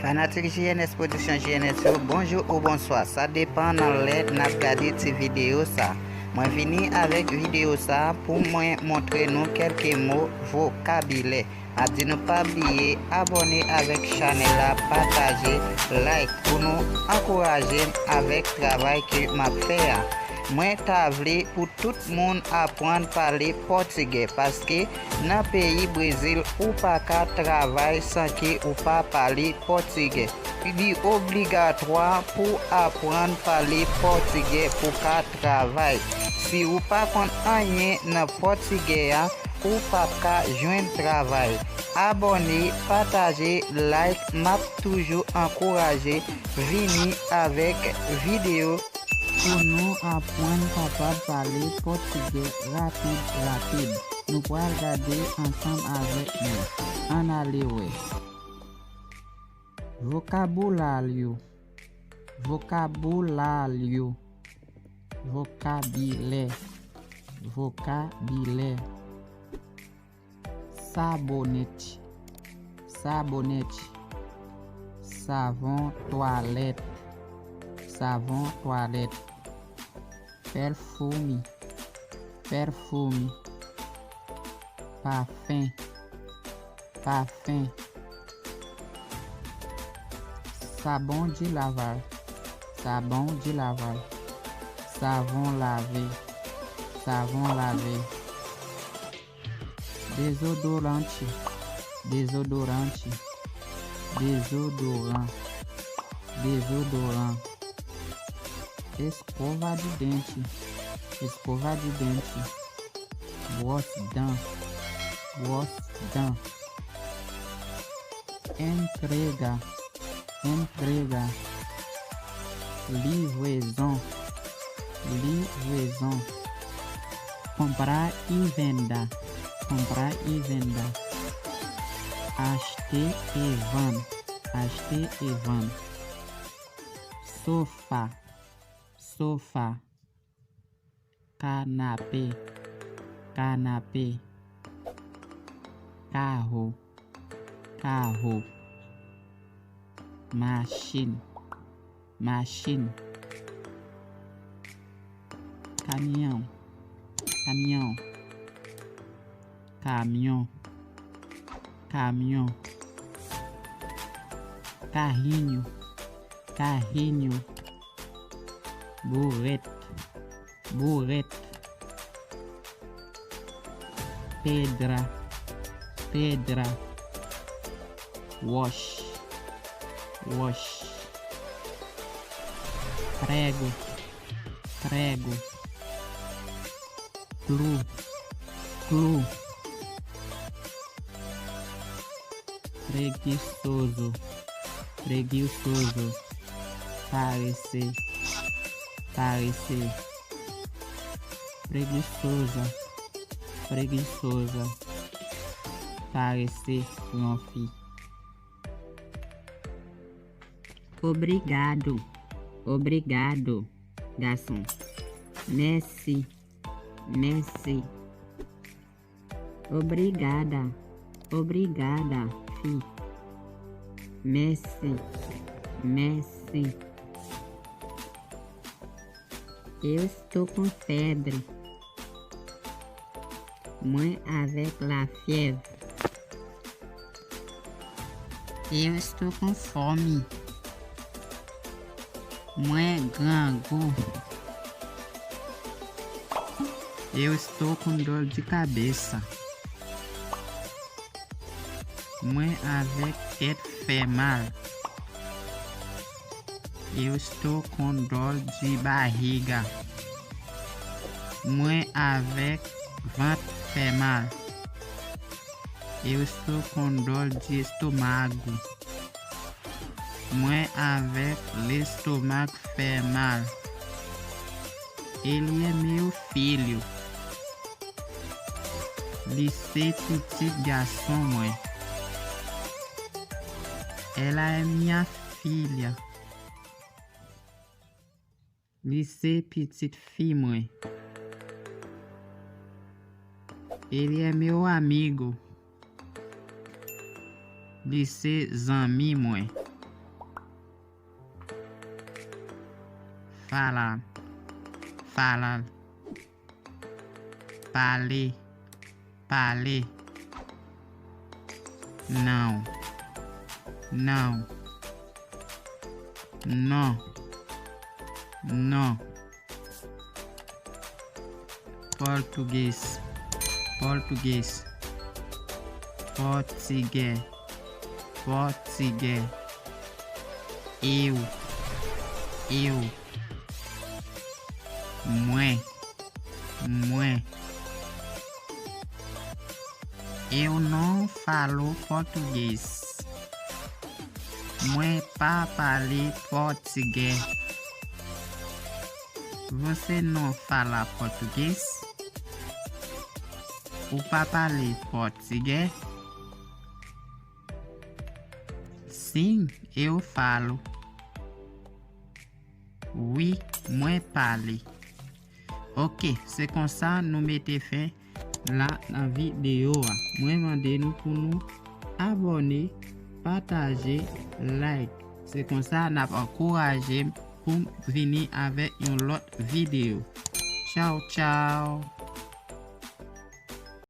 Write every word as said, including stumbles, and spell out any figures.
Fanatik J N S Production, J N S yo, bonjou ou bonswa. Sa depann nan lè n ap gade ti videyo sa. Mwen vini avèk videyo sa pou mwen montre nou kèlke mo vokabilè. M ap di nou pa bliye abòne avèk chanèl la, pataje, like pou nou ankouraje m avèk travay ke m ap fè a. Mwen ta vle pou tout moun aprann pale pòtigè, paske nan peyi Brezil ou pa ka travay san ke ou pa pale pòtigè. Li obligatwa pou aprann pale pòtigè pou ka travay. Si ou pa konn anyen nan pòtigè a, ou p ap ka jwenn travay. Abòne, pataje, like, m ap toujou ankouraje vini avèk videyo pou nou aprann kapab pale pòtigè rapid, rapid. Nou pral gade ansanm avèk mwen. Ann ale wè. Vokabulário. Vokabulário. Vokabilè. Vokabilè. Sabonete. Sabonete. Savon twalèt. Savon twalèt. Perfume. Perfume. Pafen. Pafen. Sabão de lavar. Sabão de lavar. Savon lave. Savon lave. Dezodorante. Dezodorante. Dezodoran. Dezodoran. Escova de dente. Escova de dente. Bwòs dan. Bwòs dan. Entrega. Entrega. Livraison. Livraison. Comprar e vender. Comprar e vender. Acheter e vendre. Acheter e vendre. Sofá. Sofá. Canapé. Canapé. Carro. Carro. Machine. Machine. Caminhão. Caminhão. Caminhão. Caminhão. Carrinho. Carrinho. Burrete. Burrete. Pedra. Pedra. Roche. Roche. Prego. Prego. Clou. Clou. Preguiçoso. Preguiçoso. Parese. Parese. Preguiçosa. Preguiçosa. Parese. Yon fi. Obrigado. Obrigado. Gason. Mèsi. Mèsi. Obrigada. Obrigada, fi. Mèsi. Mèsi. Eu estou com febre. Mwen avèk lafyèv. Eu estou com fome. Mwen grangou. Eu estou com dor de cabeça. Mwen avèk tèt fè mal. Eu estou com dor de barriga. Mwen avèk vant fè mal. Eu estou com dor de estômago. Mwen avèk lestomak fè mal. Ele é meu filho. Li se pitit gason mwen. Ela é minha filha. Li se pitit fi mwen. Ele é meu amigo. Li se zanmi mwen. Fala. Fala. Pale. Pale. Não. Não. Não. Não. Português. Português. Português. Português. Eu. Eu. Mwen. Mwen. Eu não falo português. Mwen pa pale pòtigè. Você não fala português? Ou pa pale pòtigè? Sim, eu falo. Wi, mwen pale. Ok, se konsa nou mete fen la nan videyo a. Mwen mande nou pou nou abòne, pataje, like. Se konsa n ap ankouraje m pou m vini avèk yon lòt videyo. Tchaw, tchaw!